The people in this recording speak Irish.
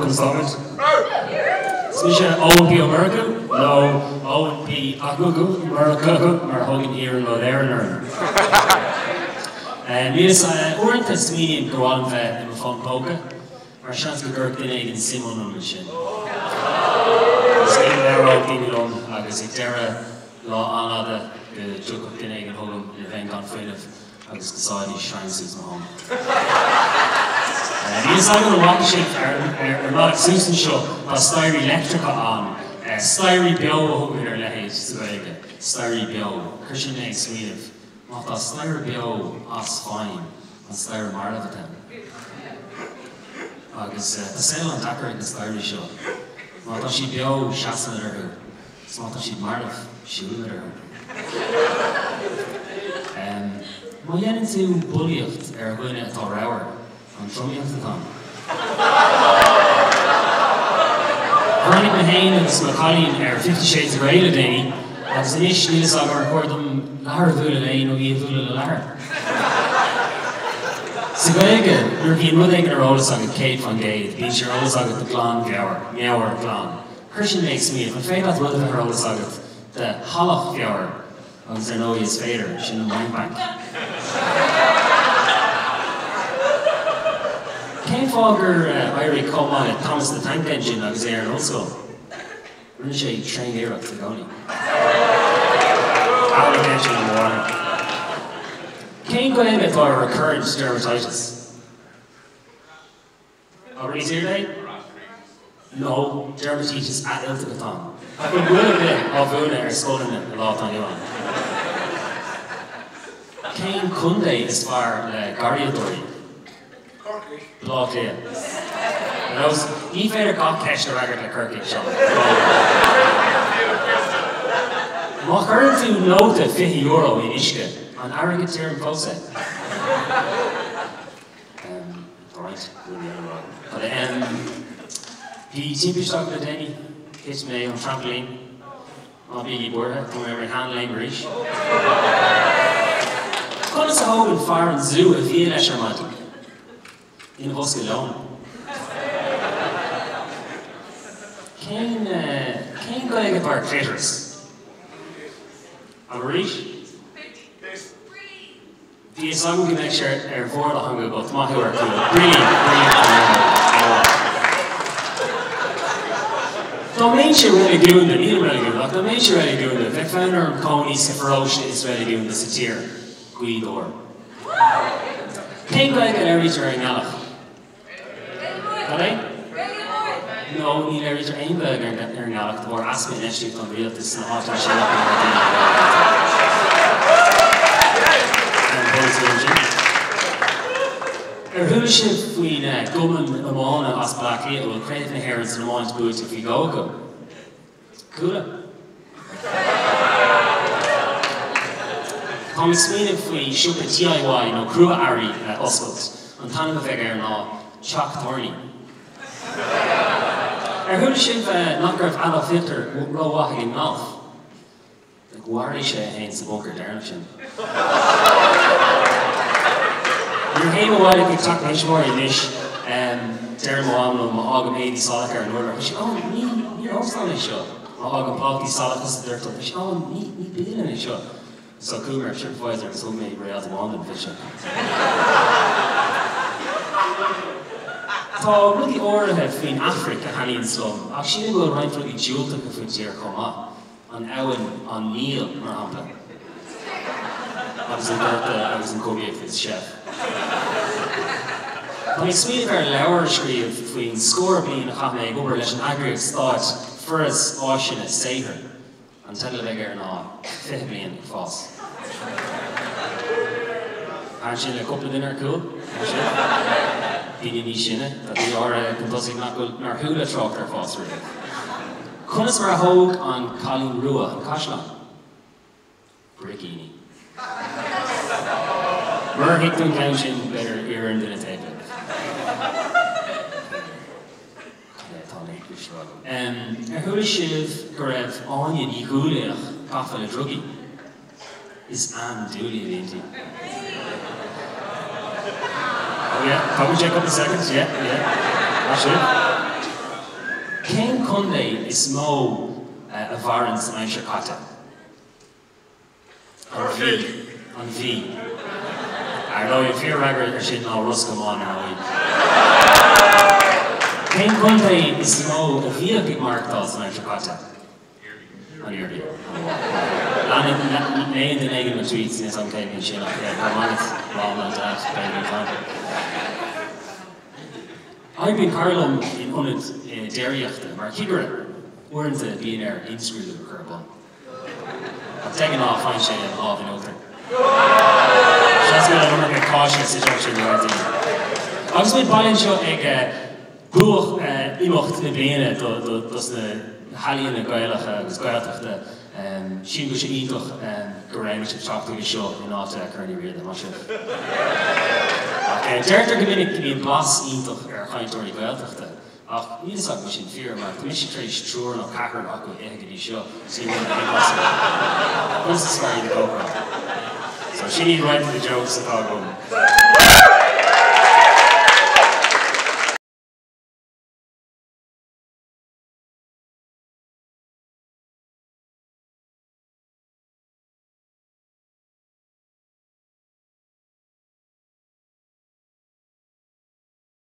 Conas táimid? Is mise Eoin P Ó Murchú, nó Eoin P Agugu Murchú mar a thugann Iarnród Éireann orm. Uaireanta smaoiním gur mhaith liom bheith i mo fón póca, mar seans go gcuirfeadh duine éigin suim ionam ansin. Agus go labhródh daoine liom agus ag deireadh lá an-fhada go dtiocfadh duine éigin chugam nuair a bheinn gan fuinneamh agus go sáifidís sreang suas mo thóin. Níl a fhios agam an bhfaca sibh ar an mbealach suas anseo tá staighrí leictreacha ann. Staighrí beo a thugaimid ar a leithéid sa Ghaeilge. Staighrí beo. Chuir sin mé ag smaoineamh. Má tá staighre beo as feidhm, an staighre marbh atá ann? Agus tá saol an-deacair ag na staighrí seo. Má tá siad beo, seasaimid orthu. Is má tá siad marbh, siúlaimid orthu. Má dhéanann tú bulaíocht ar dhuine atá ramhar, an tromaíocht atá ann? Bhreathnaigh mé féin agus mo chailín ar Fifty Shades of Grey le déanaí agus anois níl fhios agam ar chóir dom leathar a bhualadh léi nó í a bhualadh le leathar. Sa Ghaeilge, nuair a bhíonn rud éigin ar eolas agat 100%, bíonn sé ar eolas agat de ghlanmheabhair, meabhair ghlan. Chuir sin mé ag smaoineamh, an féidir leat rud a bheith ar eolas agat de shalachmheabhair? Agus ar ndóigh is féidir, sin an Mind Bank. Cén fáth gur éirigh chomh maith le Thomas the Tank Engine agus é ar an ollscoil? Rinne sé tréaniarracht i gcónaí. Alan Engine an mháthair. Cén Ghaeilge atá ar recurrent dermatitis? Abair níos airde é? No, deirmitíteas athfhillteach atá ann. Nach bhfuil rud ar bith á mhúineadh ar scoileanna an lá atá inniu ann. Cén contae is fearr le garraíodóirí? Corcaigh. Baile Átha Cliath. Ar nós, ní féidir gach ceist a fhreagairt le Corcaigh, Seán. Má chuireann tú nóta €20 in uisce, an airgead tirim fós é? Tá roinnt rudaí eile rá agam. Bhí timpiste agam le déanaí. Thit mé ón trampoline. Ná bígí buartha, tá mé ar mo sheanléim arís. Conas a thógann fear an zú a bhia leis ar maidin? Ina bhosca lóin. Cén cén Ghaeilge atá ar clitoris? Abair arís? Bhí fhios agam go mbeadh sé ar bharr do theanga agat, maith thú ar cúl. Brilliant, brilliant Dá mbeinnse reiligiúnda, nílim reiligiúnda, ach dá mbeinnse reiligiúnda, bheadh fonn orm cónaí sa pharóiste is reiligiúnda sa tír, Gaoth Dobhair. Cén Ghaeilge a labhraítear ar an ngealach? Cad é? No, ní labhraítear aon Ghaeilge ar an ngealach de bharr easpa infheistíochta an rialtais sna háiteanna sin nach bhfuil daoine ag Ar an bpolaitiúil ansin. Ar chuala sibh faoin gcumann iomána as Baile Átha Cliath a bhfuil Craobh na hÉireann san iomáint buaite faoi dhó acu? Cuala. Táim ag smaoineamh faoi siopa DIY nó crua-earraí a oscailt. An t-ainm a bheidh air ná Teach Tairní. Ar chuala sibh nach raibh Adolf Hitler rómhaith ag an ngalf? Mharaigh sé é féin sa bunker deireanach sin. Nuair a théim abhaile chuig teach mo thuismitheoirí anois, deir mo mham liom má fhágaim éadaí salacha ar an urlár, tá sí, Ó, ní, ní óstán é seo. Má fhágaim plátaí salacha sa doirteal, tá sí, Ó, ní, ní bialann é seo. So chuaigh mé ar TripAdvisor agus thug mé réalt amháin don phitse. Tá rudaí áirithe faoin Afraic a thaitníonns liom, ach sílim go bhfuil roinnt rudaí diúltacha faoin tír chomh maith. An abhainn, an Níl, mar shampla. Agus an gorta agus an chogaíocht is seit. Tá mé ag smaoineamh ar leabhar a scríobh faoin scór bliain a chaith mé ag obair leis an eagraíocht stáit Foras Áiseanna Saothair. An teideal a bheidh air ná 20 Bliain ag Fás. Thaitin sin le cúpla duine ar cúl, ar sibh? Daoine níos sine, tá daoine áirithe chun tosaigh nach bhfuil, nár chuala trácht ar fás riamh. Conas mar a thóg an Cailín Rua an caisleán? Bricíní. Murar thuig tú an ceann sin, b'fhéidir iarr ar an duine taobh leat. Cad é atá le rá agam? Ar chuala sibh go raibh Áine Ní Dhúlaoich gafa le drugaí? Is Ann Dooley a bhí inti. Oh yeah, tógann sé cúpla soicind, yeah, yeah. Maith sibh. contae is mó a mhaireann san aimsir caite? An Mhí. An Mhí. Ar ndóigh, an fíorfhreagra ar sin ná Ros Comáin, ar ndóigh. Cén contae is mó a bhíodh ag maireachtáil san aimsir caite? An Iarmhí. Leanann léann duine éigin mo tweets, níl 's agam cé hé sin ach go raibh maith agat, Mom nó Dad, beidh mé fine. Oibríonn cara liom in ionad déiríochta mar chigire. Uaireanta bíonn air imscrúdú a chur ar bun. Ach de ghnáth faigheann sé an lámh in uachtar. Seans go bhfuil an iomarca cáise sa joke sin do roinnt daoine. Agus muid bailithe anseo ag buaic imeacht na bliana dos na healaíona Gaelacha agus Gaeltachta, sílim go bhfuil sé iontach go roghnaigh sibh teacht chuige seo in áit Corn Uí Riada. Maith sibh. Ach deirtear go minic go mbíonn blas iontach ar chainteoirí Gaeltachta. Ach níl fhios agam an sin fíor, mar tá mise tar éis triúr nó ceathrar acu a ithe go dtí seo, so ní bhfuil aon blas orthu. Conas is fearr iad a chócaráil? So sin iad roinnt de na jokes atá agam.